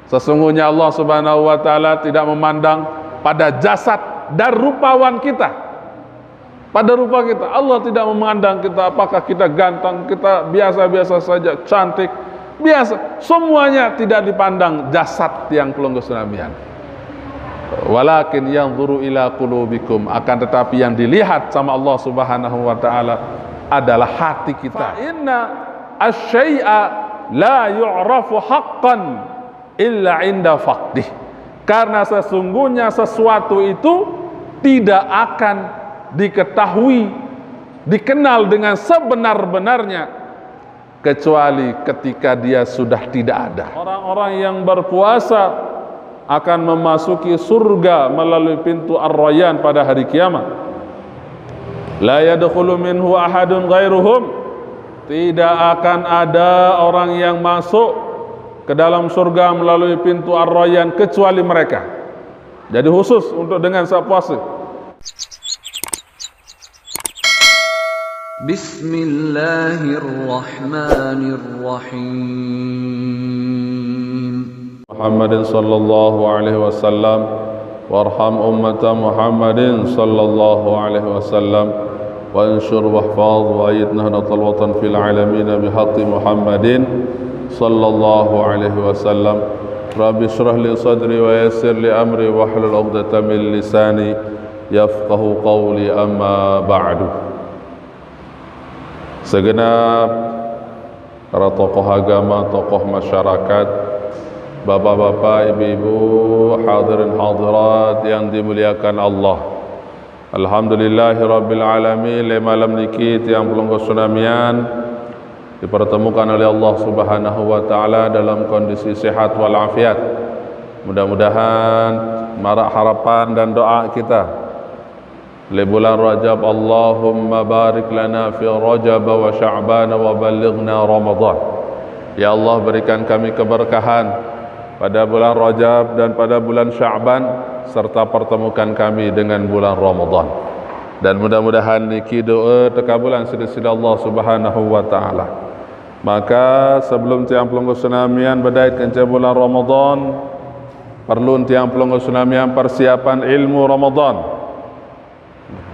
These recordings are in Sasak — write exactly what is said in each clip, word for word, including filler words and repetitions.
Sesungguhnya Allah Subhanahu wa Ta'ala tidak memandang pada jasad dan rupawan kita, pada rupa kita. Allah tidak memandang kita apakah kita ganteng, kita biasa-biasa saja, cantik, biasa. Semuanya tidak dipandang jasad tiang pelungguh senamian. Walakin yanzuru ila qulubikum, akan tetapi yang dilihat sama Allah Subhanahu wa Ta'ala adalah hati kita. Fa inna asy-syai'a la yu'rafu haqqan illa inda faqdih. Karena sesungguhnya sesuatu itu tidak akan diketahui, dikenal dengan sebenar-benarnya kecuali ketika dia sudah tidak ada. Orang-orang yang berpuasa akan memasuki surga melalui pintu Ar-Rayyan pada hari kiamat. La yadkhulu minhu ahadun ghairuhum. Tidak akan ada orang yang masuk ke dalam surga melalui pintu Ar-Rayyan kecuali mereka. Jadi khusus untuk dengan saq puase. Bismillahirrahmanirrahim. Muhammadin sallallahu alaihi wasallam, warham ummata Muhammadin sallallahu alaihi wasallam, wa ansyur wahfaz wa ayyid Nahdlatal Watan fil alamin bihaqqi Muhammadin sallallahu alaihi wasallam. Rabbi shrah li sadri wa yassir li amri wahlul 'uqdatam min lisani yafqahu qawli, amma ba'du. Segenap para tokoh agama, tokoh masyarakat, bapak-bapak, ibu-ibu, hadirin hadirat yang dimuliakan Allah. Alhamdulillahirabbil alamin, leq malem niki tiang pelungguh senamian dipertemukan oleh Allah Subhanahu wa Ta'ala dalam kondisi sehat walafiat. Mudah-mudahan maraq harapan dan doa kita leq bulan Rajab, Allahumma barik lana fi Rajab wa Sya'ban wa ballighna Ramadan. Ya Allah, berikan kami keberkahan pada bulan Rajab dan pada bulan Sya'ban, serta pertemukan kami dengan bulan Ramadan. Dan mudah-mudahan niki doa tekabulan siq Deside Allah Subhanahu wa Ta'ala. Maka sebelum tiang pelungguh senamian bedait kance bulan Ramadan, perlu tiang pelungguh senamian persiapan ilmu Ramadan.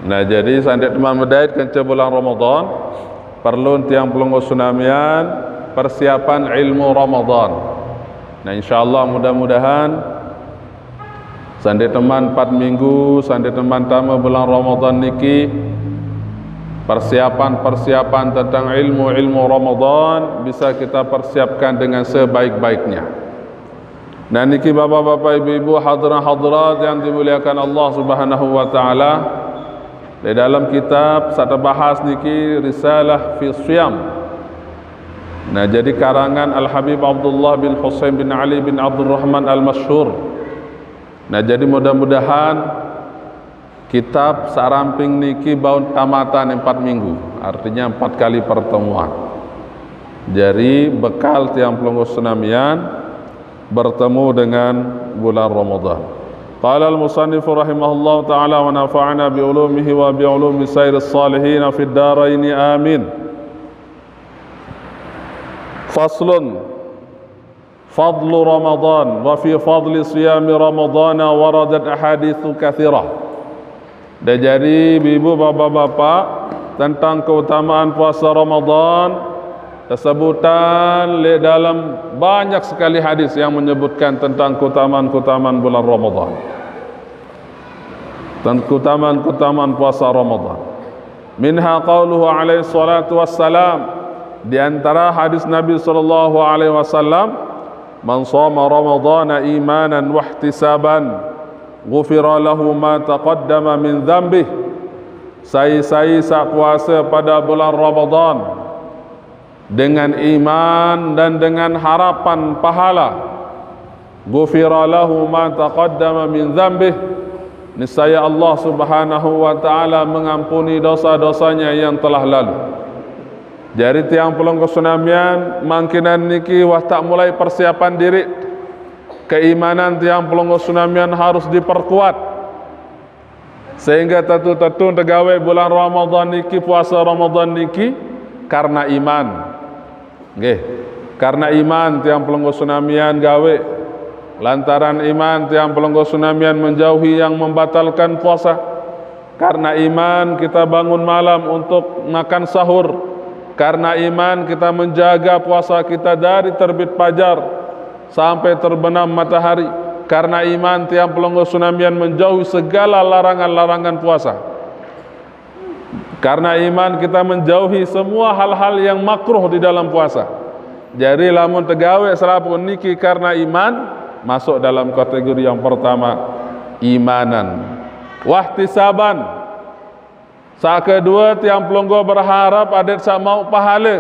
Nah, jadi sandeq teman bedait kance bulan Ramadan, perlu tiang pelungguh senamian persiapan ilmu Ramadan. Nah, insyaallah, mudah-mudahan sandeq teman empat minggu, sandeq teman tame bulan Ramadan niki, persiapan-persiapan tentang ilmu-ilmu Ramadan bisa kita persiapkan dengan sebaik-baiknya. Nah, niki bapak-bapak, ibu-ibu, hadirin hadirat yang dimuliakan Allah Subhanahu wa Ta'ala, di dalam kitab saq tebahas niki, Risalah fi Shiyam. Nah, jadi karangan Al-Habib Abdullah bin Husain bin Ali bin Abdurrahman Al-Masyhur. Nah, jadi mudah-mudahan kitab saq ramping niki bau tamatan empat minggu, artinya empat kali pertemuan. Jadi bekal tiang pelungguh senamian bertemu dengan bulan Ramadan. Qala al-musannifu rahimahullahu ta'ala wa nafa'ana bi ulumihi wa bi ulumi sairus salihin fid daraini, amin. Faslun, fadlu Ramadan, wa fi fadli siyami Ramadana waradat ahaditsu katsirah. Dah jadi, ibu-ibu, bapak-bapak, tentang keutamaan puasa Ramadan, tesebutan leq dalem banyak sekali hadis yang menyebutkan tentang keutamaan-keutamaan bulan Ramadan. Dan keutamaan-keutamaan puasa Ramadan. Minha qauluhu alaihi salatu wassalam. Di antara hadis Nabi sallallahu alaihi wasallam, "Man shoma Ramadhana imanan wahtisaban, ghufira lahu ma taqaddama min dzambih." Sai-sai saq puase pada bulan Ramadan dengan iman dan dengan harapan pahala, ghufira lahu ma taqaddama min dzambih, niscaya Allah Subhanahu wa Ta'ala mengampuni dosa-dosanya yang telah lalu. Jari tiang pelungguh senamian, mangkinan niki wah taq mulai persiapan diriq. Keimanan tiang pelungguh senamian harus diperkuat. Sehingga tetu-tetu tegawe bulan Ramadan niki, puasa Ramadan niki, karena iman. Nggih. Karena iman tiang pelungguh senamian gawe. Lantaran iman, tiang pelungguh sunamian menjauhi yang membatalkan puasa. Karena iman, kita bangun malam untuk makan sahur. Karena iman, kita menjaga puasa kita dari terbit fajar sampai terbenam matahari. Karena iman, tiang pelungguh sunamian menjauhi segala larangan-larangan puasa. Karena iman, kita menjauhi semua hal-hal yang makruh di dalam puasa. Jadi, lamun tegawe selapuq niki karena iman, masuk dalam kategori yang pertama, imanan. Wahtisaban. Saq kedue, tiang pelungguh berharap adeq saq mauq pahale.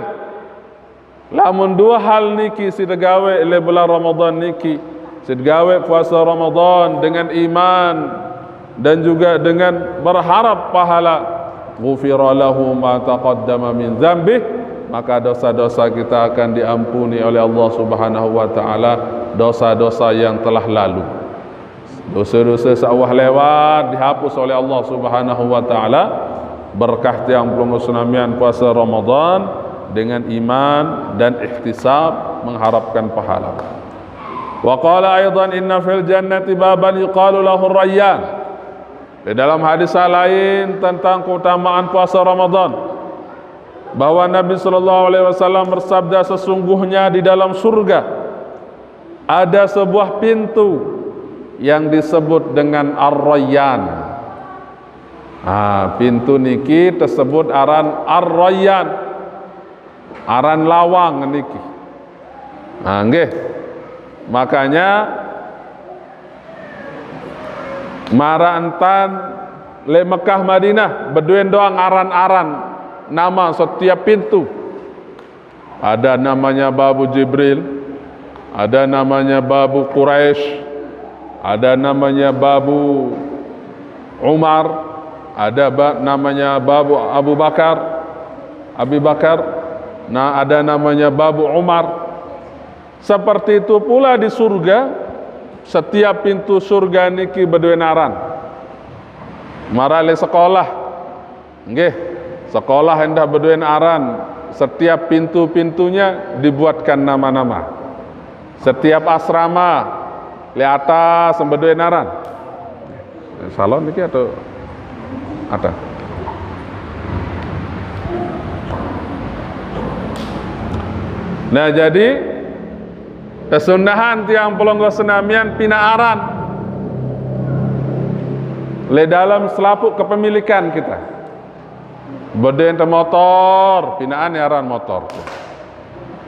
Lamun due hal niki siq tegawe leq bulan Ramadan niki, siq tegawe puase Ramadan dengan iman dan juga dengan berharap pahala, ghufira lahu ma taqaddama min dzambih, maka dosa-dosa kita akan diampuni oleh Allah Subhanahu wa taala, dosa-dosa yang telah lalu. Dosa-dosa saq wah lewat dihapus oleh Allah Subhanahu wa taala, berkah tiang pelungguh sunamian puase Ramadan dengan iman dan ihtisab, mengharapkan pahala. Wa qala aidan, inna fil jannati baban yuqalu lahu Rayyan. Di dalam hadis lain tentang keutamaan puasa Ramadan, bahwa Nabi sallallahu alaihi wasallam bersabda, sesungguhnya di dalam surga ada sebuah pintu yang disebut dengan Ar-Rayyan. Ah, pintu niki tersebut aran Ar-Rayyan, aran lawang niki. Nah, nggih. Makanya, maraq entan leq Mekah Madinah, bedoen doang aran-aran nama setiap pintu. Ada namanya Babu Jibril, ada namanya Babu Quraisy, ada namanya Babu Umar, ada ba-, namanya Babu Abu Bakar, Abi Bakar, nah, ada namanya Babu Umar. Seperti itu pula di surga, setiap pintu surga niki bedoen aran. Maraq leq sekolah, nggih, sekolah endah bedoen aran, setiap pintu-pintunya dibuatkan nama-nama. Setiap asrama, leq atas bedoen aran. Salon niki atau ada? Nah, jadi, kesunnahan tiang pelungguh senamian pinaq aran leq dalem selapuq kepemilikan kita. Bedoen te motor, pinaqan aran motor.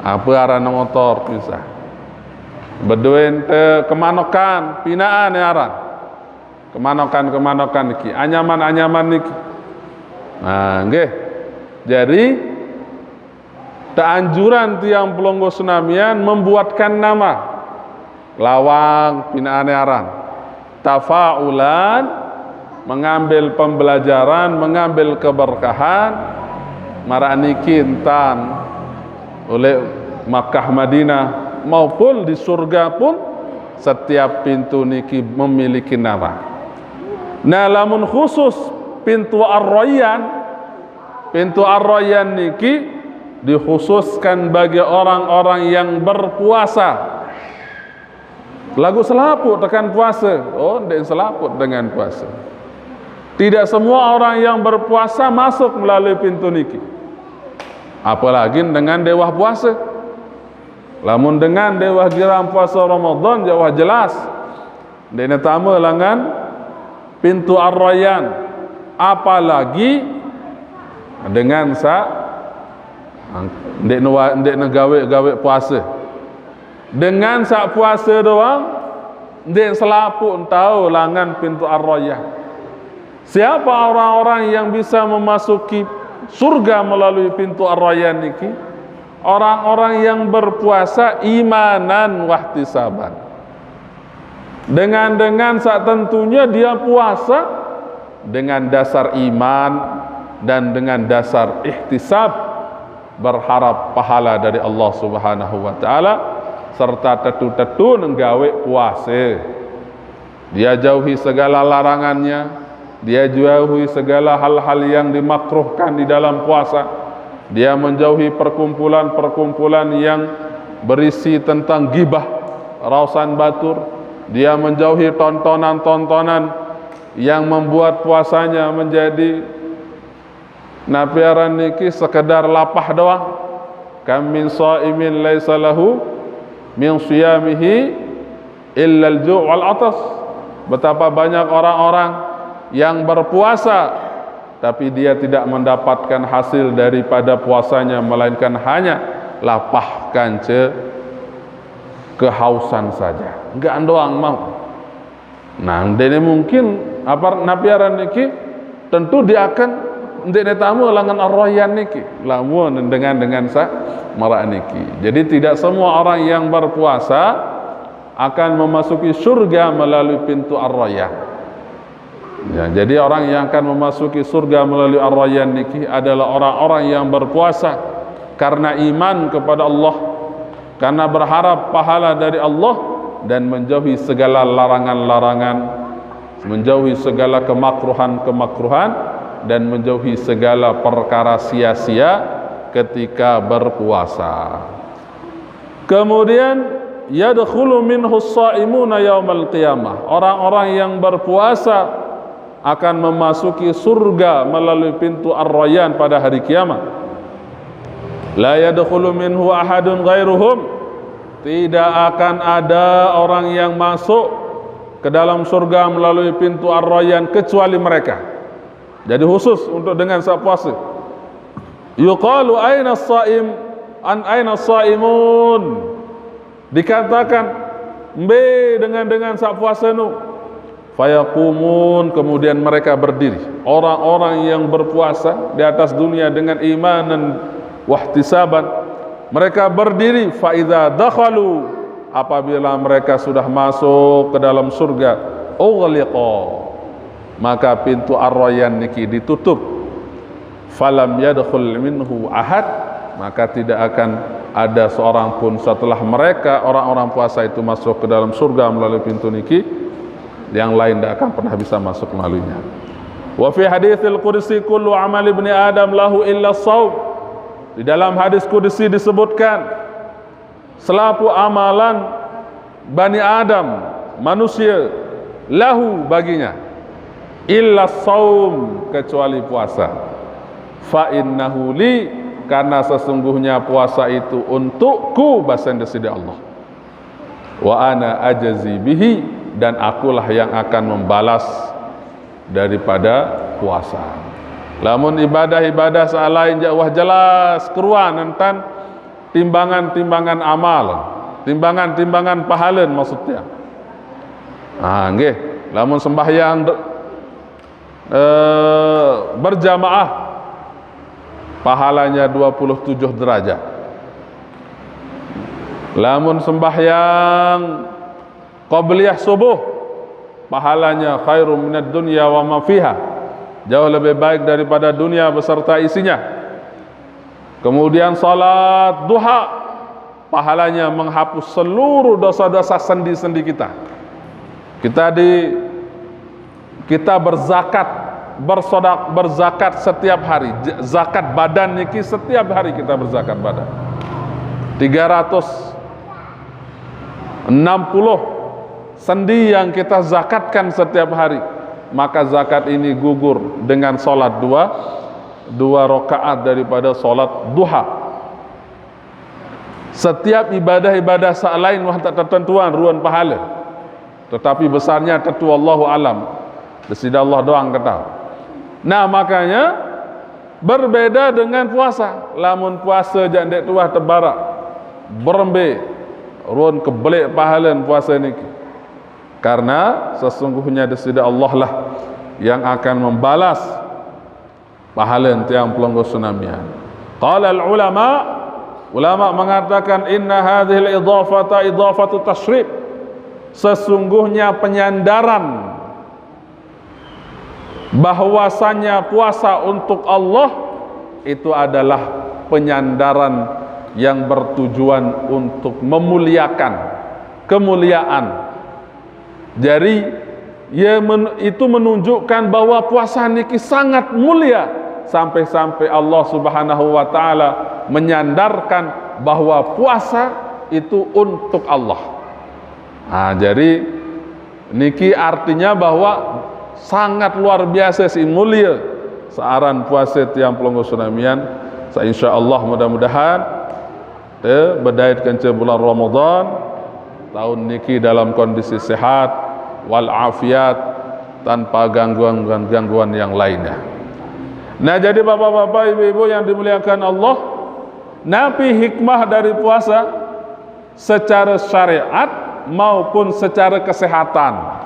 Ape aran motor, misal? Bedoen te kemanokan, pinaqan aran. Kemanokan-kemanokan niki, anyaman-anyaman niki. Nah, nggih. Jadi, teanjuran tiang pelungguh senamian membuatkan nama. Lawang pinaqan aran. Tafa'ulan, mengambil pembelajaran, mengambil keberkahan, maraq niki entan oleq Makkah Madinah maupun di surga pun setiap pintu niki memiliki nama. Nah, lamun khusus pintu Ar-Rayyan, pintu Ar-Rayyan niki dikhususkan bagi orang-orang yang berpuasa. Laguq selapuq tekan puase? Oh, ndeq selapuq dengan puase. Tidak semua orang yang berpuasa masuk melalui pintu niki. Apalagi dengan ndeq wah puase. Lamun dengan ndeq wah girang puase Ramadan, jaq wah jelas ndeqne tame langan pintu Ar-Rayyan. Apalagi dengan saq ndeqne wa-, ndeqne gaweq-gaweq puase. Dengan saq puase doang, ndeq selapuq tao langan pintu Ar-Rayyan. Siapa orang-orang yang bisa memasuki surga melalui pintu Ar-Rayyan niki? Orang-orang yang berpuasa imanan wahtisaban. Dengan, dengan saq tentunya dia puasa dengan dasar iman dan dengan dasar ihtisab, berharap pahala dari Allah Subhanahu wa taala, serta tetu-tetu nenggaweq puase. Dia jauhi segala larangannya, dia jauhi segala hal-hal yang dimakruhkan di dalam puasa. Dia menjauhi perkumpulan-perkumpulan yang berisi tentang gibah, raosan batur, Dia menjauhi tontonan-tontonan yang membuat puasanya menjadi, napi aran niki, sekedar lapah doang. Kam min shaimin laisa lahu min siyamihi illa al-ju' wal atas. Betapa banyak orang-orang yang berpuasa, tapi dia tidak mendapatkan hasil daripada puasanya, melainkan hanya lapah kance kehausan saja. Enggak doang mau. Nah, ndene mungkin apa, napi aran niki, tentu dia akan ndene tamu langan ar-rayyan niki. Lamun dengan, dengan sa marak niki. Jadi tidak semua orang yang berpuasa akan memasuki surga melalui pintu ar-rayyan. Ya, jadi orang yang akan memasuki surga melalui ar-rayyan niki adalah orang-orang yang berpuasa karena iman kepada Allah, karena berharap pahala dari Allah, dan menjauhi segala larangan-larangan, menjauhi segala kemakruhan-kemakruhan, dan menjauhi segala perkara sia-sia ketika berpuasa. Kemudian, yadkhulu minhu shaimuna yaumal qiyamah. Orang-orang yang berpuasa akan memasuki surga melalui pintu ar-rayyan pada hari kiamat. La yadkhulu minhu ahadun ghairuhum. Tidak akan ada orang yang masuk ke dalam surga melalui pintu ar-rayyan kecuali mereka. Jadi khusus untuk dengan sa puasa. Yuqalu aina shaim, an aina shaimun. Dikatakan, "Mbe dengan, dengan sa puasa nu?" Fayaqumun, kemudian mereka berdiri. Orang-orang yang berpuasa di atas dunia dengan imanan wahtisaban, mereka berdiri. Fa idza dakhalu, apabila mereka sudah masuk ke dalam surga, ughliqa, maka pintu ar-rayyan niki ditutup. Falam yadkhul minhu ahad, maka tidak akan ada seorang pun setelah mereka, orang-orang puasa itu, masuk ke dalam surga melalui pintu niki, yang lain tidak akan pernah bisa masuk melaluinya. Wa fi haditsil qudsi, kullu amal ibni Adam lahu illa shaum. Di dalam hadis qudsi disebutkan, selapu amalan Bani Adam, manusia, lahu, baginya, illa shaum, kecuali puasa. Fa innahu li, karena sesungguhnya puasa itu untukku, basa Anda sida Allah. Wa ana ajzi bihi, dan akulah yang akan membalas daripada puasa. Lamun ibadah-ibadah sa lain ja wah jelas keruan entan timbangan-timbangan amal, timbangan-timbangan pahala maksudnya. Nah, nggih, lamun sembahyang de- eh, berjamaah, pahalanya dua puluh tujuh derajat. Lamun sembahyang qabliyah subuh, pahalanya khairum minad dunya wa ma fiha, jauh lebih baik daripada dunia beserta isinya. Kemudian salat duha, pahalanya menghapus seluruh dosa-dosa sendi-sendi kita. Kita di kita berzakat, bersodak, berzakat setiap hari. J- Zakat badan niki, setiap hari kita berzakat badan. Tiga ratus enam puluh sendi yang kita zakatkan setiap hari, maka zakat ini gugur dengan salat dua, dua rakaat daripada salat duha. Setiap ibadah-ibadah sa lain wah tak tertentuan ruan pahala. Tetapi besarnya tentu Allahu alam. Desida Allah doang ketahu. Nah, makanya berbeda dengan puasa. Lamun puasa ja ndek tuah tebarak, berembe ruan kebelek pahalan puasa niki. Karena sesungguhnya desida Allah lah yang akan membalas pahalan tiang pelonggo senamian. Qala al ulama, ulama mengatakan, inna hadhil idhafata idhafatu tasyrif. Sesungguhnya penyandaran bahwasanya puasa untuk Allah itu adalah penyandaran yang bertujuan untuk memuliakan kemuliaan. Jadi, ia men- itu menunjukkan bahwa puasa niki sangat mulia, sampai-sampai Allah Subhanahu wa taala menyandarkan bahwa puasa itu untuk Allah. Nah, jadi Niki artinya bahwa sangat luar biasa sih mulia searan puasa tiang pelungguh sunamian. Sa insya Allah, mudah-mudahan te bedait kance bulan Ramadan tahun niki dalam kondisi sehat wal afiat, tanpa gangguan-gangguan yang lainnya. Nah, jadi bapak-bapak, ibu-ibu yang dimuliakan Allah, napi hikmah dari puasa secara syariat maupun secara kesehatan?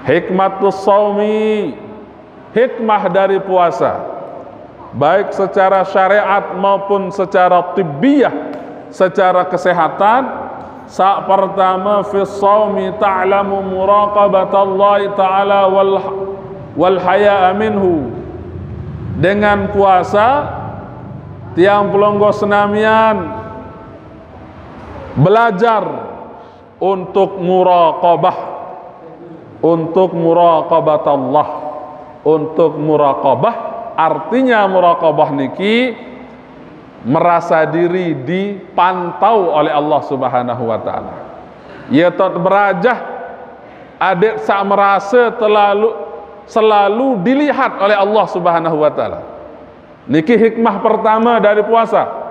Hikmatus saumi, hikmah dari puasa, baik secara syariat maupun secara tibbiyah, secara kesehatan. Sa pertama, fi saumi ta'lamu muraqabatallahi ta'ala wal, wal haya'a minhu. Dengan puasa, tiang pelungguh senamian belajar untuk muraqabah, untuk muraqabat Allah, untuk muraqabah. Artinya muraqabah niki merasa diri dipantau oleh Allah Subhanahu wa taala. Ia tak berajah adik sak merasa terlalu selalu dilihat oleh Allah Subhanahu wa taala. Niki hikmah pertama dari puasa.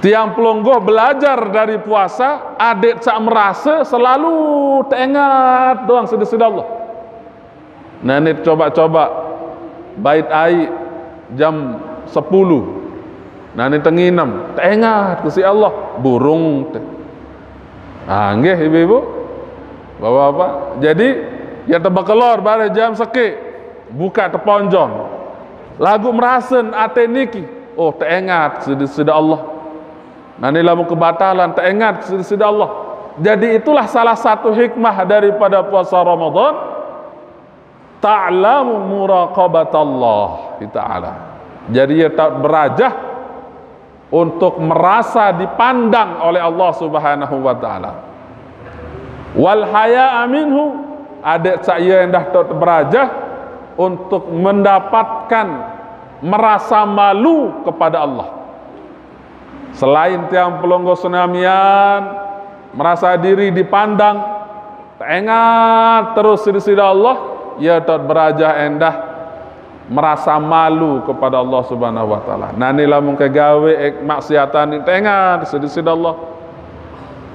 Tiang pelungguh belajar dari puasa, adik sak merasa selalu teingat doang sida-sida Allah. Nanti coba-coba bait ai jam sepuluh. Nanti tenginem, teingat ke si Allah, burung te. Ah, nggih, ibu-ibu, bapak-bapak. Jadi, ya tebak kelor bareh jam seki, buka teponjong. Lagu merasen ate niki, oh, teingat sida-sida Allah. Nanti lamun kebatalan, teingat sida-sida Allah. Jadi itulah salah satu hikmah daripada puasa Ramadan, ta'lamu muraqabatallahi ta'ala. Jadi ia tak berajah untuk merasa dipandang oleh Allah Subhanahu wa taala. Wal haya'a minhu, adik saya endah tak berajah untuk mendapatkan merasa malu kepada Allah. Selain tiang pelungguh senamian merasa diri dipandang, teingat terus sida-sida Allah, ia tak berajah endah merasa malu kepada Allah Subhanahu wa taala. Nanti lamun kegawe eh, maksiatan ni teingat sida-sida Allah.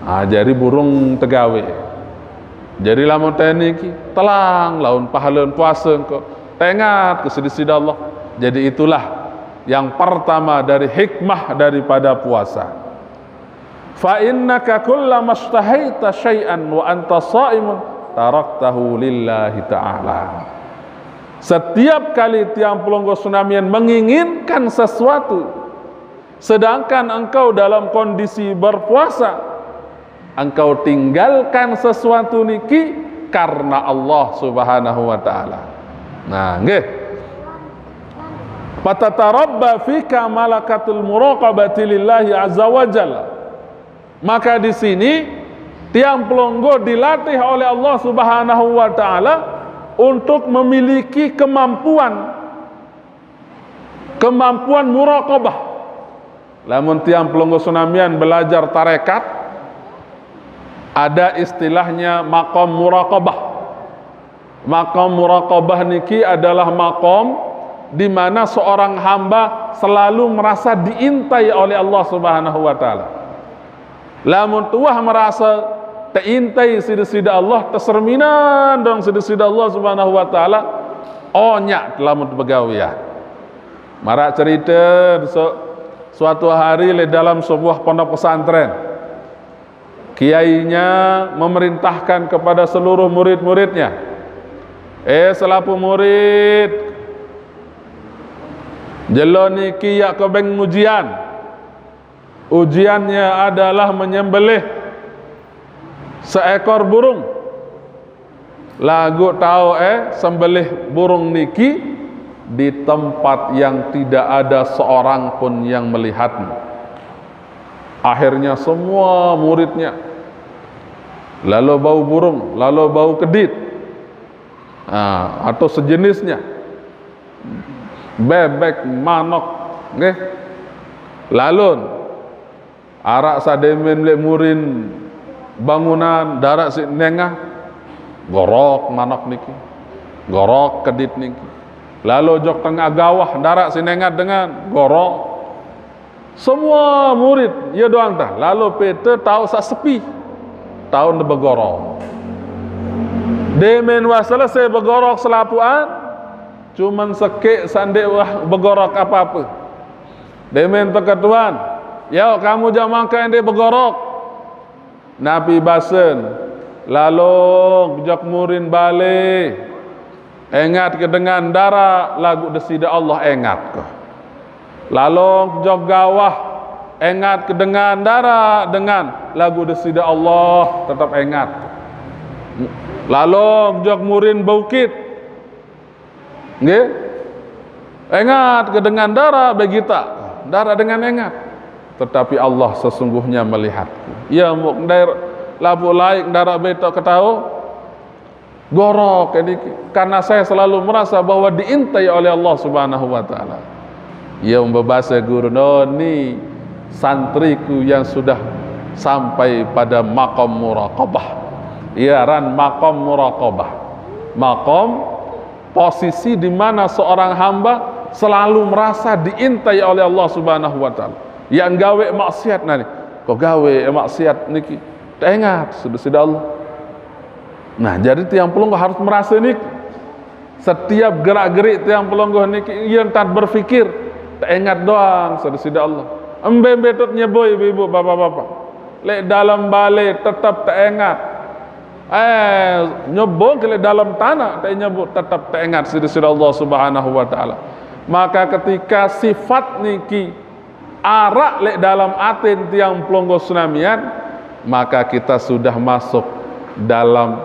Ah, jadi burung tegawe. Jadi lamun teniki telang laun pahalan puasa engko, teingat ke sida-sida Allah. Jadi itulah yang pertama dari hikmah daripada puasa. Fa innaka kullama ishtahaita syai'an wa anta shaimun taraktahu lillahi ta'ala. Setiap kali tiang pelungguh senamian menginginkan sesuatu, sedangkan engkau dalam kondisi berpuasa, engkau tinggalkan sesuatu niki karena Allah Subhanahu wa taala. Nah, nggih. Fatatarabba fika malakatul muraqabati lillahi azza wa jalla. Maka di sini tiang pelungguh dilatih oleh Allah Subhanahu wa taala untuk memiliki kemampuan, kemampuan muraqabah. Lamun tiang pelungguh senamian belajar tarekat, ada istilahnya maqam muraqabah. Maqam muraqabah niki adalah maqam di mana seorang hamba selalu merasa diintai oleh Allah Subhanahu wa taala. Lamun tuah merasa teintai sida-sida Allah, teserminan dong sida-sida Allah Subhanahu wa taala, onyak lamun begawian. Marak cerita, su-, suatu hari le dalam sebuah pondok pesantren, kiainya memerintahkan kepada seluruh murid-muridnya, "Eh, selapuh murid, jelo niki ya kebeng ujian. Ujiannya adalah menyembelih seekor burung. Lagu tahu eh, sembelih burung niki di tempat yang tidak ada seorang pun yang melihatmu." Akhirnya semua muridnya lalu bau burung, lalu bau kedit, ah, atau sejenisnya, bebek, manok, nggih. Lalun arak sademen lek murin bangunan, darak si nengah, gorok manok niki, gorok kedit niki. Lalu jok tengah gawah, darak si nengah dengan gorok. Semua murid, ya doang tah. Lalu Peter tahu sak sepi, tahu nde begorok. Demen wah selesai begorok selapuan, cuman sekek sande wah begorok apa-apa. Demen teketuan, ya kamu jamangka ende begorok. Nabi basen, lalu jok murin bale, engat ke dengan darak lagu desida Allah engat ke. Lalu jok gawah, engat ke dengan darak dengan lagu desida Allah tetap engat. Lalu jok murin bukit, nggih, engat ke dengan darak begita, darak dengan engat. Tetapi Allah sesungguhnya melihat. Ya, muk dair labu laik darak betok ketahu. Gorok ini karena saya selalu merasa bahwa diintai oleh Allah Subhanahu wa taala. Ya, membebasa guru noni santriku yang sudah sampai pada makom muraqabah. Ya, ran makom muraqabah. Makom posisi di mana seorang hamba selalu merasa diintai oleh Allah Subhanahu wa taala. Yang gawe maksiat nani, kok gawe maksiat niki, tak ingat sudah sudah Allah. Nah, jadi tiang pelungguh harus merasa niki. Setiap gerak-gerik tiang pelungguh niki, yang tak berpikir, tak ingat doang sudah sudah Allah. Embe-embe tut nyeboi ibu-ibu, bapak-bapak. Lek dalam bale tetap tak ingat. Eh, nyebok ke lek dalam tanah, tak nyebok tetap tak ingat sudah sudah Allah Subhanahu wa taala. Maka ketika sifat niki arak lek dalam atin tiang pelungguh senamian, maka kita sudah masuk dalam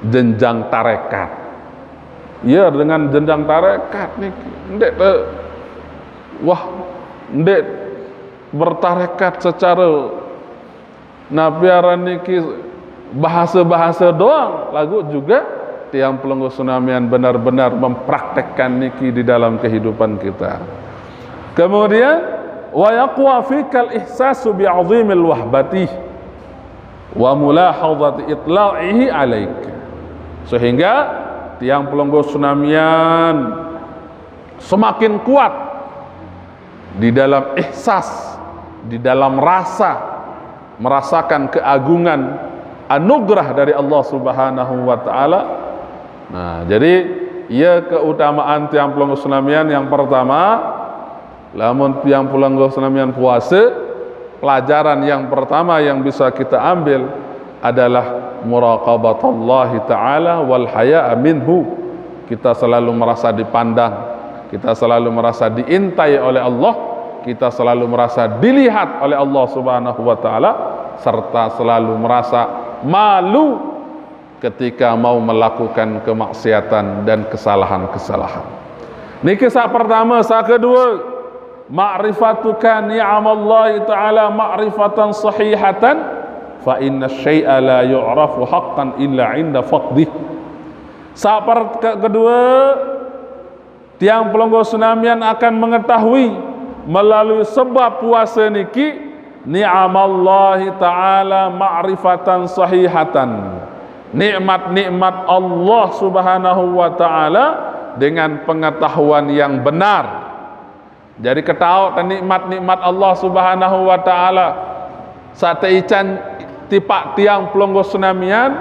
jenjang tarekat. Ya, dengan jenjang tarekat niki, ndek te, wah, ndek bertarekat secara napiaran niki bahasa-bahasa doang, lagu juga tiang pelungguh senamian benar-benar mempraktekkan niki di dalam kehidupan kita. Kemudian, wa yaqwa fikal ihsasu bi azimil wahbatih wa mulahadhati itla'ihi alaik. Sehingga tiang pelungguh senamian semakin kuat di dalam ihsas, di dalam rasa, merasakan keagungan anugerah dari Allah Subhanahu wa taala. Nah, jadi ya keutamaan tiang pelungguh senamian yang pertama, lamun tiang pelungguh senamian puasa, pelajaran yang pertama yang bisa kita ambil adalah muraqabatallahi ta'ala wal haya'a minhu. Kita selalu merasa dipandang, kita selalu merasa diintai oleh Allah, kita selalu merasa dilihat oleh Allah Subhanahu wa taala, serta selalu merasa malu ketika mau melakukan kemaksiatan dan kesalahan-kesalahan. Niki sak pertama, sak kedua, ma'rifatuka ni'amallahi ta'ala ma'rifatan sahihatan, fa inna syai'a la yu'rafu haqqan illa inda faqdih. Sak per-, ke-, kedua, tiang pelungguh senamian akan mengetahui melalui sebab puasa niki ni'amallahi ta'ala ma'rifatan sahihatan. Nikmat-nikmat Allah Subhanahu wa taala dengan pengetahuan yang benar. Jadi ketahu nikmat-nikmat Allah Subhanahu wa taala sate ican tipak tiang pelungguh senamian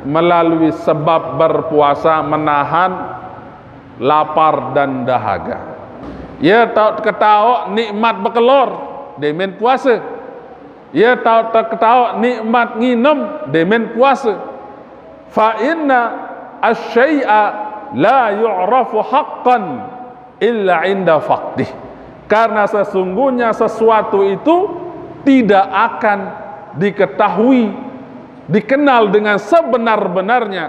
melalui sebab berpuasa menahan lapar dan dahaga. Ya, tau ketahu nikmat bekelor, demen puasa. Ya, tau ketahu nikmat nginem, demen puasa. Fa inna asy-syai'a la yu'rafu haqqan illa inda faqdih. Karena sesungguhnya sesuatu itu tidak akan diketahui, dikenal dengan sebenar-benarnya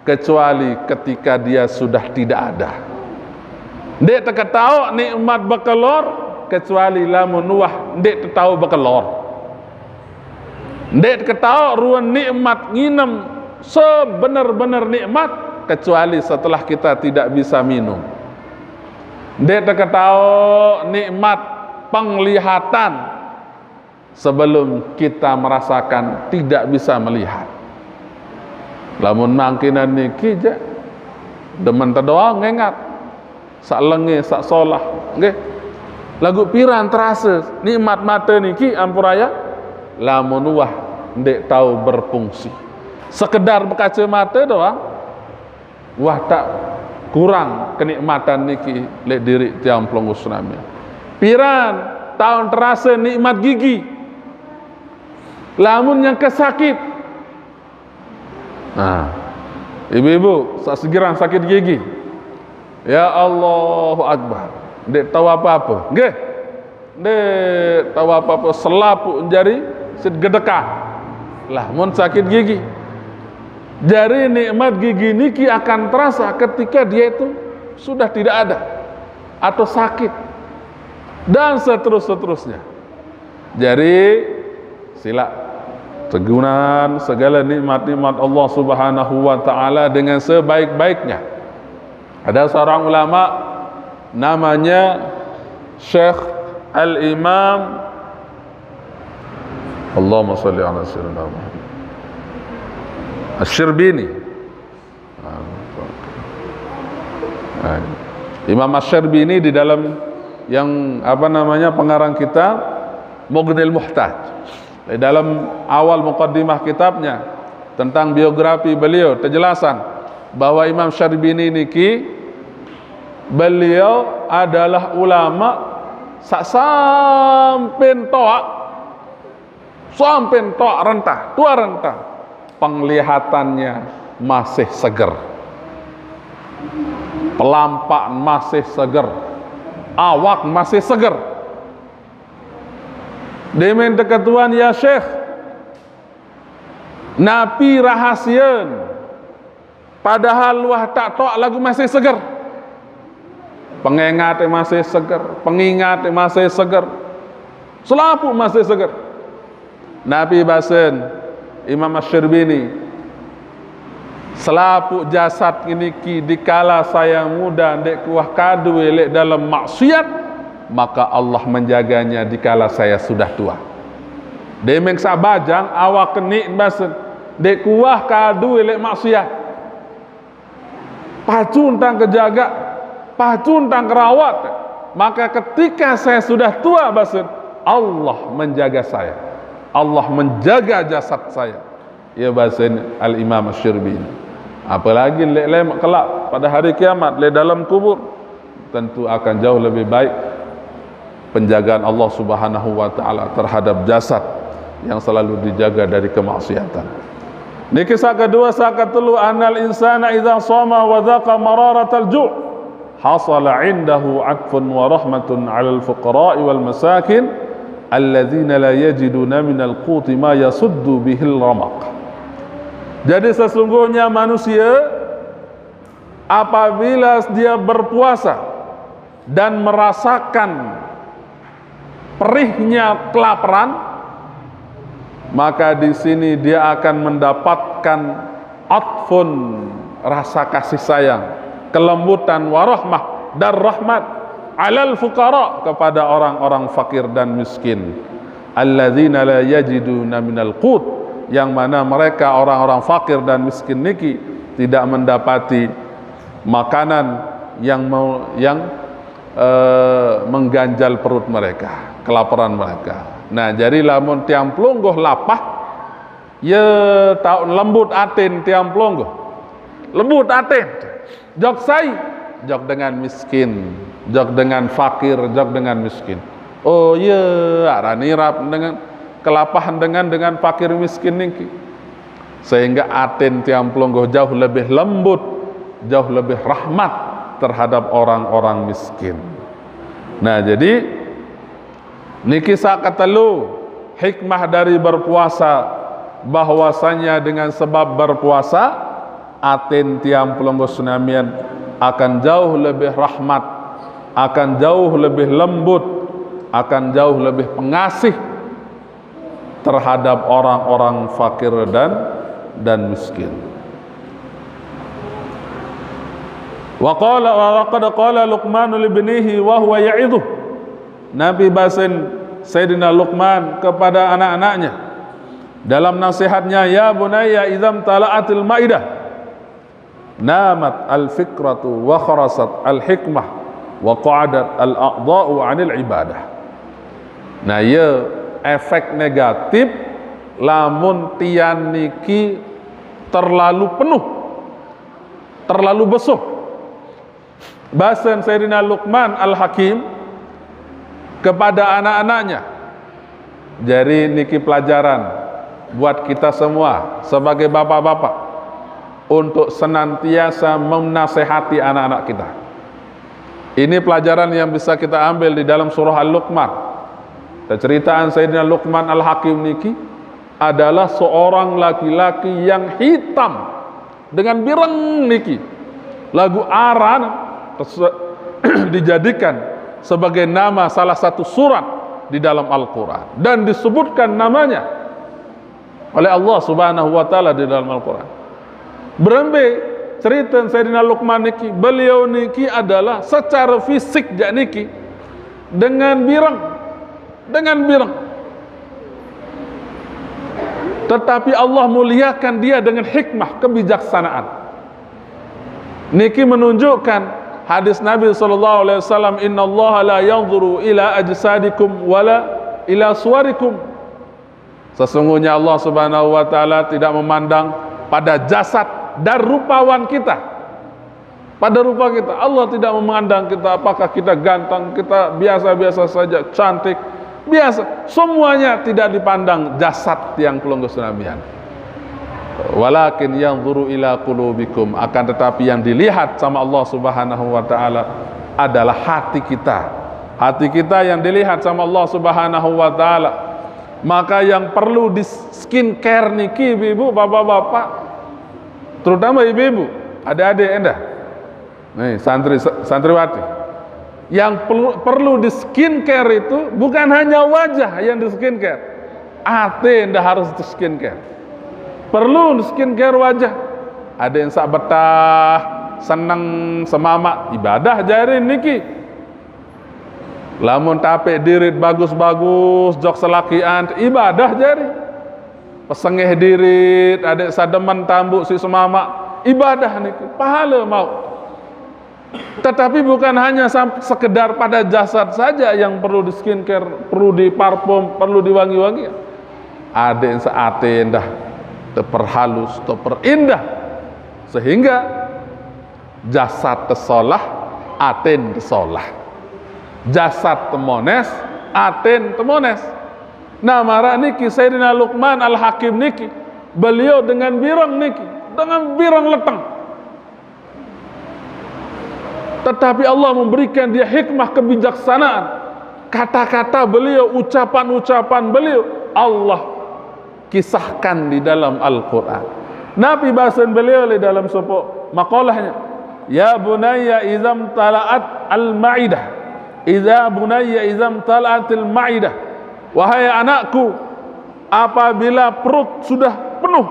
kecuali ketika dia sudah tidak ada. Ndik teketahu nikmat bekelor kecuali lamun wah ndik tetahu bekelor. Ndik ketahu ruan nikmat nginem sebenar-benar nikmat kecuali setelah kita tidak bisa minum. Ndik ketahu nikmat penglihatan sebelum kita merasakan tidak bisa melihat. Lamun mangkinan niki ja, demen tedoa ngengat. Sak lenge, sak solah, nggih. Lagu piran terasa nikmat mata niki ampuraya? Lamun wah ndeq tau berfungsi. Sekedar bekacamata doang, wah tak kurang kenikmatan niki leq diriq tiang pelungguh senamian. Piran taun terasa nikmat gigi? Lamun nyangke sakit. Nah, ibu-ibu, sak segerang sakit gigi. Ya Allahu Akbar. Ndeq tau apa-apa. Nggih. Ndeq tau apa-apa, selapuq jari sit gedekah. Lah, mun sakit gigi. Jari nikmat gigi niki akan terasa ketika dia itu sudah tidak ada atau sakit. Dan seterus-seterusnya. Jari, sila tegunan segala nikmat-nikmat Allah Subhanahu wa taala dengan sebaik-baiknya. Ada seorang ulama namanya Syekh Al-Imam, Allahumma shalli ala sayyidina Muhammad, Asy-Syirbini. Nah, Imam Asy-Syirbini di dalam yang, apa namanya, pengarang kitab Mughnil Muhtaj. Di dalam awal mukaddimah kitabnya tentang biografi beliau, terjelasan bahwa Imam Syarbini niki, beliau adalah ulama sak sampen toaq, sampen toaq rentah, tua rentah, penglihatannya masih seger, pelampak masih seger, awak masih seger. Demen teketuan, ya Syekh, napi rahasian? Padahal wah tak toaq lagu masih seger. Pengengat masih seger, pengingat masih seger. Selapuq masih seger. Napi basen Imam Asy-Syirbini, selapuq jasad niki dikala saya muda ndeq kuah kadu leq dalem maksiat, maka Allah menjaganya dikala saya sudah tua. Demeng saq bajang awak kenik basen, ndeq kuah kadu leq maksiat. Pacun tang kejaga, pacun tang kerawat. Maka ketika saya sudah tua, basen, Allah menjaga saya. Allah menjaga jasad saya. Ya, basen Al-Imam Asy-Syirbini. Apalagi leq lemaq kelak pada hari kiamat, leq dalam kubur, tentu akan jauh lebih baik penjagaan Allah Subhanahu wa taala terhadap jasad yang selalu dijaga dari kemaksiatan. Niki saq kedue, saq ketelu, annal insana idza shama wa dzaqa mararatal ju', hasala indahu atfun wa rahmatun 'alal fuqara'i wal masakin alladzina la yajiduna minal quti ma yasuddu bihil ramaq. Jadi sesungguhnya manusia apabila dia berpuasa dan merasakan perihnya kelaparan, maka di sini dia akan mendapatkan atfun, rasa kasih sayang, kelembutan, warahmah, dan rahmat, alal fuqara, kepada orang-orang fakir dan miskin, alladzina la yajiduna minal qut, yang mana mereka orang-orang fakir dan miskin niki tidak mendapati makanan yang mau, yang eh, mengganjal perut mereka, kelaparan mereka. Nah, jari lamun tiang pelungguh lapah, ye tau lembut aten tiang pelungguh. Lembut aten. Jok sai? Jok dengan miskin, jok dengan fakir, jok dengan miskin. Oh ye, aran irap dengan kelapahan dengan, dengan fakir miskin niki. Sehingga aten tiang pelungguh jauh lebih lembut, jauh lebih rahmat terhadap orang-orang miskin. Nah, jadi niki saq ketelu hikmah dari berpuasa, bahwasanya dengan sebab berpuasa, aten tiang pelungguh senamian akan jauh lebih rahmat, akan jauh lebih lembut, akan jauh lebih pengasih terhadap orang-orang fakir dan, dan miskin. Wa qala, wa laqad qala Luqmanu libnihi wa huwa ya'idhuh. Nabi basen Sayyidina Luqman kepada anak-anaknya dalam nasihatnya, "Ya bunayya, idzam tala'atil ma'idah, namat al-fikratu wa kharasat al-hikmah wa qa'adat al-a'dha'u 'anil ibadah." Nah, ya, efek negatif lamun tian niki terlalu penuh, terlalu besuh. Basen Sayyidina Luqman Al-Hakim kepada anak-anaknya. Jadi, niki pelajaran buat kita semua sebagai bapak-bapak untuk senantiasa menasehati anak-anak kita. Ini pelajaran yang bisa kita ambil di dalam surah Al-Luqman. Keceritaan Sayyidina Luqman Al-Hakim niki adalah seorang laki-laki yang hitam dengan bireng niki. Lagu aran dijadikan sebagai nama salah satu surat di dalam Al-Quran dan disebutkan namanya oleh Allah Subhanahu wa Ta'ala di dalam Al-Quran. Berembe cerita Sayyidina Luqman niki, beliau niki adalah secara fisik jak niki dengan bireng, dengan bireng. Tetapi Allah muliakan dia dengan hikmah, kebijaksanaan. Niki menunjukkan hadis Nabi sallallahu alaihi wasallam, "Innallaha la yanzuru ila ajsadikum wala ila suwarikum." Sesungguhnya Allah Subhanahu wa Ta'ala tidak memandang pada jasad dan rupawan kita. Pada rupa kita, Allah tidak memandang kita, apakah kita ganteng, kita biasa-biasa saja, cantik, biasa. Semuanya tidak dipandang jasad yang pelunggu senamian. "Walakin yanzuru ila qulubikum," akan tetapi yang dilihat sama Allah Subhanahu wa Ta'ala adalah hati kita. Hati kita yang dilihat sama Allah Subhanahu wa Ta'ala. Maka yang perlu di skincare niki, ibu-ibu, bapak-bapak, terutama ibu-ibu, adik-adik, endah. Nih, santri, santriwati. Yang perlu, perlu di skincare itu bukan hanya wajah yang di skincare. Ate endah harus di skincare. Perlu di skincare wajah. Ada yang sak betah, seneng, semamak, ibadah jari niki. Lamun tape dirit bagus-bagus, jok selakian, ibadah jari. Pesengeh dirit, adik sademen tambuk si semamak, ibadah niki, pahala mau. Tetapi bukan hanya sam- sekedar pada jasad saja yang perlu di skincare, perlu di parfum, perlu diwangi-wangi. Adik seate endah terperhalus, terperindah. Sehingga jasad tesolah, aten tesolah. Jasad temones, aten temones. Nah, mara niki Sayyidina Luqman Al-Hakim niki, beliau dengan bireng niki, dengan bireng leteng. Tetapi Allah memberikan dia hikmah kebijaksanaan. Kata-kata beliau, ucapan-ucapan beliau, Allah kisahkan di dalam Al-Quran. Nabi bahasan beliau le dalam sopo makalahnya, "Ya bunayya idzam tala'at al-ma'idah. Idza bunayya idzam tala'atil ma'idah." Wahai anakku, apabila perut sudah penuh,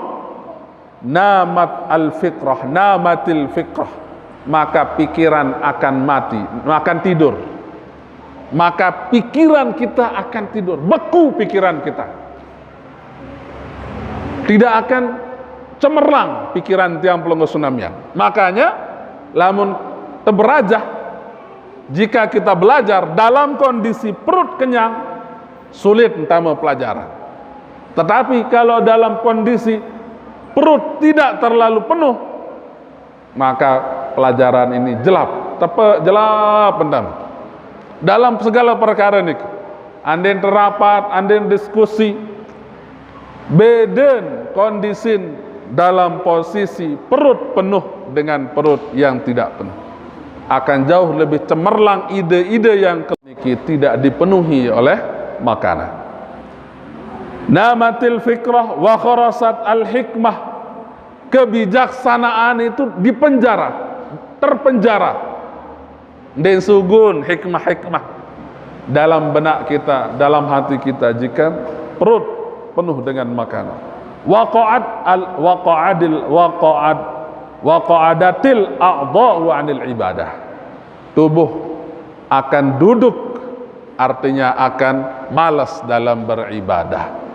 namat al-fikrah, namatil fikrah, maka pikiran akan mati, akan tidur. Maka pikiran kita akan tidur, beku pikiran kita. Tidak akan cemerlang pikiran tiang pelungguh senamian. Makanya, lamun teberajah, jika kita belajar dalam kondisi perut kenyang, sulit entama pelajaran. Tetapi kalau dalam kondisi perut tidak terlalu penuh, maka pelajaran ini jelap, tepe jelap entama. Dalam segala perkara niki, andin terapat, andin diskusi, beden kondisin dalam posisi perut penuh dengan perut yang tidak penuh. Akan jauh lebih cemerlang ide-ide yang ke- niki tidak dipenuhi oleh makanan. Namatil fikrah wa kharasat al-hikmah. Kebijaksanaan itu dipenjara, terpenjara. Nde sugun hikmah-hikmah dalam benak kita, dalam hati kita, jika perut penuh dengan makanan. Waqa'at al waqa'adil waqa'ad waqa'adatil a'dha'u anil ibadah. Tubuh akan duduk artinya akan malas dalam beribadah.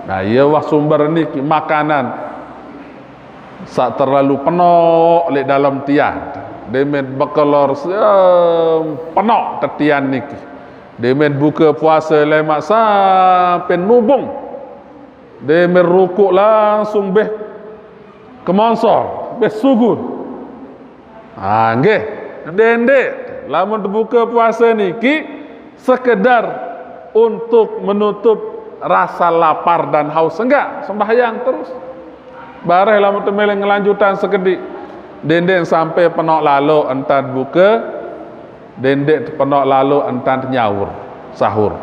Nah, iya wah sumber niki makanan sak terlalu penok lek dalam tian. Demen bekelor sem-, penok tetian niki. Demen buka puasa lemak sampai nubung. Demen rukuk langsung beh kemonsor, beh sujud. Ha, nggih. Dendek, lamun buka puasa niki sekedar untuk menutup rasa lapar dan haus, enggak, sembahyang terus. Bareh lamun temele ngelanjutan sekedik. Dendek sampai penok lalo entan buka, dendek penok lalo entan nyaur, sahur.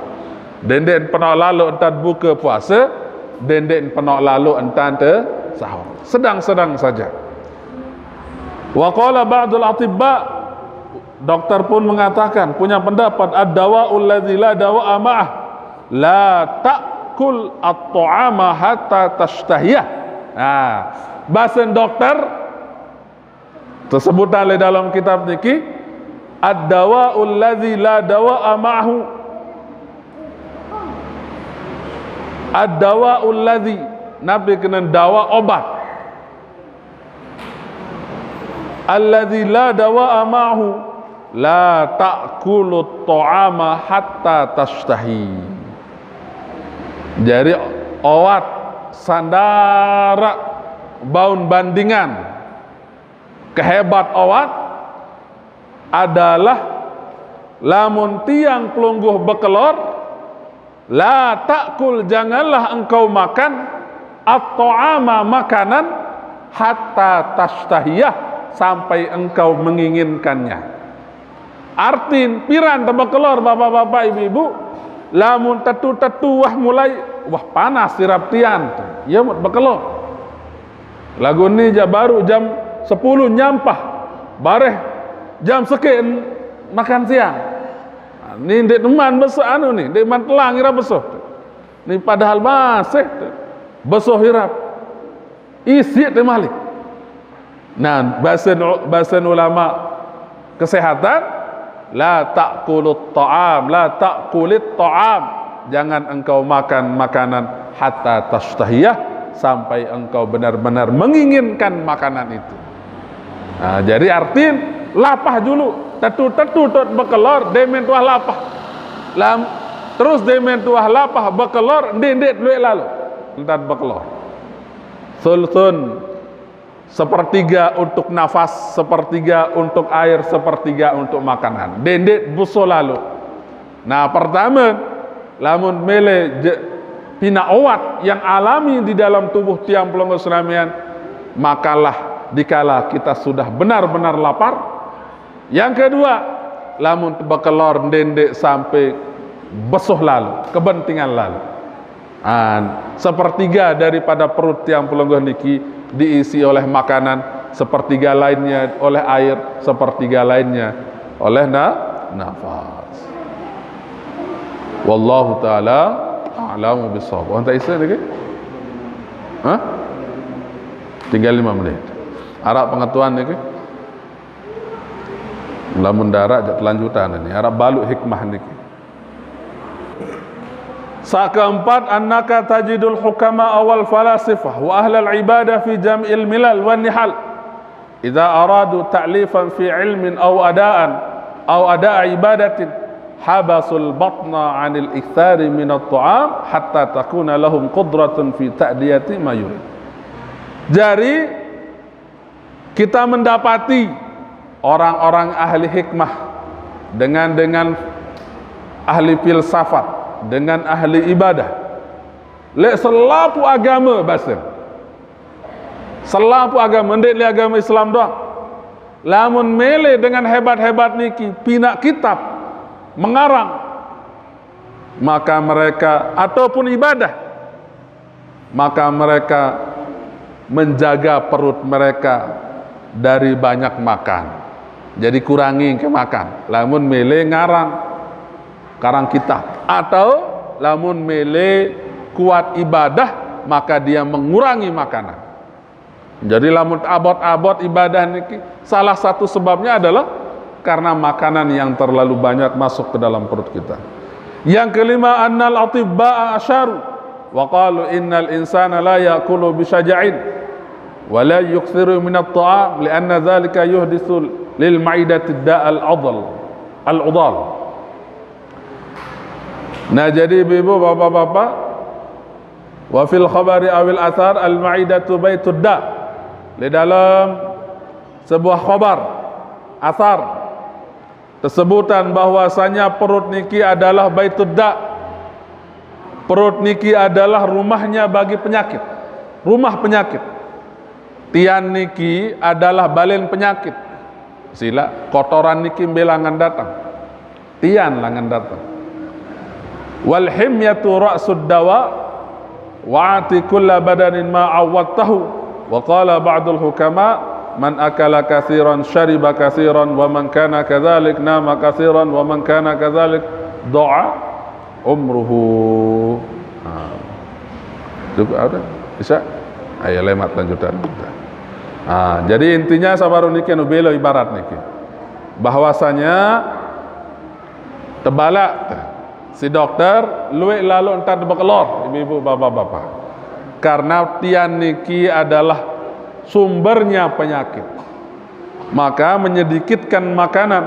Dendek penok lalo entan buka puasa, dendek penok lalo entan te sahur. Sedang-sedang saja. Wa qala ba'dul atibba, dokter pun mengatakan, punya pendapat, ad-dawa'u alladzi la dawa'a ma'ah, la ta'kul at-ta'ama hatta tashtahiyah. Nah, bahasa dokter tersebut dalam kitab niki, ad-dawa'u alladzi la dawa'a ma'ahu. Ad-dawa'u alladzi, nabi kena dawa obat. Alladzi la dawa'a ma'ahu, la ta'kulu ta'ama hatta tashtahi. Jadi, obat sandara baun bandingan kehebat obat adalah lamun tiang pelungguh bekelor, la ta'kul, janganlah engkau makan, at-ta'ama, makanan, hatta tashtahiyah, sampai engkau menginginkannya. Artin, piran te bekelor, bapak-bapak, ibu-ibu, lamun tetu-tetu wah mulai, wah panas sirap tian. Iya mut bekelor. Lagu ni ja baru jam sepuluh nyampah. Bareh jam sekian makan siang. Ni ndik teman besok anu ni, ndik man telang ira besok. Ni padahal masih besok irap. Isi te malik. Nah, bahasa, bahasa ulama kesehatan, la ta'kulut ta'am, la ta'kulit ta'am. Jangan engkau makan makanan hatta tashtahiyah, sampai engkau benar-benar menginginkan makanan itu. Nah, jadi artin lapah dulu, tetu-tetu tot bekelor, demen tuah lapah. Lam, terus demen tuah lapah bekelor, ndendet luek lalu. Entan bekelor. Sulsun, sepertiga untuk nafas, sepertiga untuk air, sepertiga untuk makanan. Dendek buso lalu. Nah, pertama, lamun mele je, pina obat yang alami di dalam tubuh tiang pelungguh senamian, makalah dikala kita sudah benar-benar lapar. Yang kedua, lamun bekelor dendek sampai besoh lalu, kepentingan lalu. Ah, sepertiga daripada perut tiang pelungguh niki diisi oleh makanan, sepertiga lainnya oleh air, sepertiga lainnya oleh na-, nafas. Wallahu taala a'lamu bissawab. Orang tak isa lagi? Hah? Tinggal lima menit. Arab pengetahuan lagi? Lamun darat jak lanjutan ni. Arab balut hikmah niki. Sa keempat, annaka tajidul hukama wal falasifah wa ahlal ibadah fi jam'il milal wan nihal. Idza aradu ta'lifan fi ilmin aw adaan aw ada'a ibadatin, habasul batna 'anil iktsari minat ta'am hatta takuna lahum qudratun fi ta'diyati ma yurid. Jadi, kita mendapati orang-orang ahli hikmah dengan, dengan ahli filsafat, dengan ahli ibadah. Lek selapu agama bahasa. Selapu agama, ndik lek agama Islam doang. Lamun mele dengan hebat-hebat niki, pina kitab, mengarang, maka mereka, ataupun ibadah, maka mereka menjaga perut mereka dari banyak makan. Jadi kurangi ke makan. Lamun mele ngarang, karang kitab. Atau lamun mele kuat ibadah, maka dia mengurangi makanan. Jadi lamun abot-abot ibadah niki, salah satu sebabnya adalah karena makanan yang terlalu banyak masuk ke dalam perut kita. Yang kelima, annal atibba'a asyaru wa qalu innal insana la ya'kulu bisyaja'in wa la yukthiru minat ta'am li'anna dzalika yuhditsu lil ma'idati da'al adl al udal. Nah, jadi ibu-ibu, bapak-bapak, wa fil khabari awil athar al ma'idatu baitud da. Di dalam sebuah khabar, asar, tesebutan bahwasanya perut niki adalah baitud da. Perut niki adalah rumahnya bagi penyakit. Rumah penyakit. Tian niki adalah balen penyakit. Sila kotoran niki mbe langan datang. Tian langan datang. Wal himyatu ra'sud dawa, wa ati kulla badanin ma awwattahu. Wa qala ba'dul hukama, man akala kathiran syariba kathiran wa man kana kadhalik nama kathiran wa man kana kadhalik dha'a umruhu. Nah. Cukup ada? Bisa? Ayo lemat lanjutan. Nah, jadi intinya sabaru niki anu belo ibarat niki. Bahwasanya tebalak si dokter, luwe lalu entar bekelor, ibu-ibu, bapak-bapak. Karena tian niki adalah sumbernya penyakit. Maka menyedikitkan makanan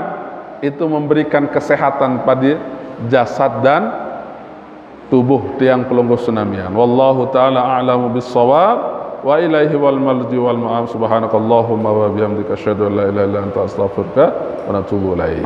itu memberikan kesehatan pada jasad dan tubuh tiang pelungguh senamian. Wallahu ta'ala a'lamu bissawab. Wa ilaihi wal marji wal ma'ab. Subhanakallahumma wa bihamdika asyhadu an la ilaha illa anta astaghfiruka wa atubu ilaik.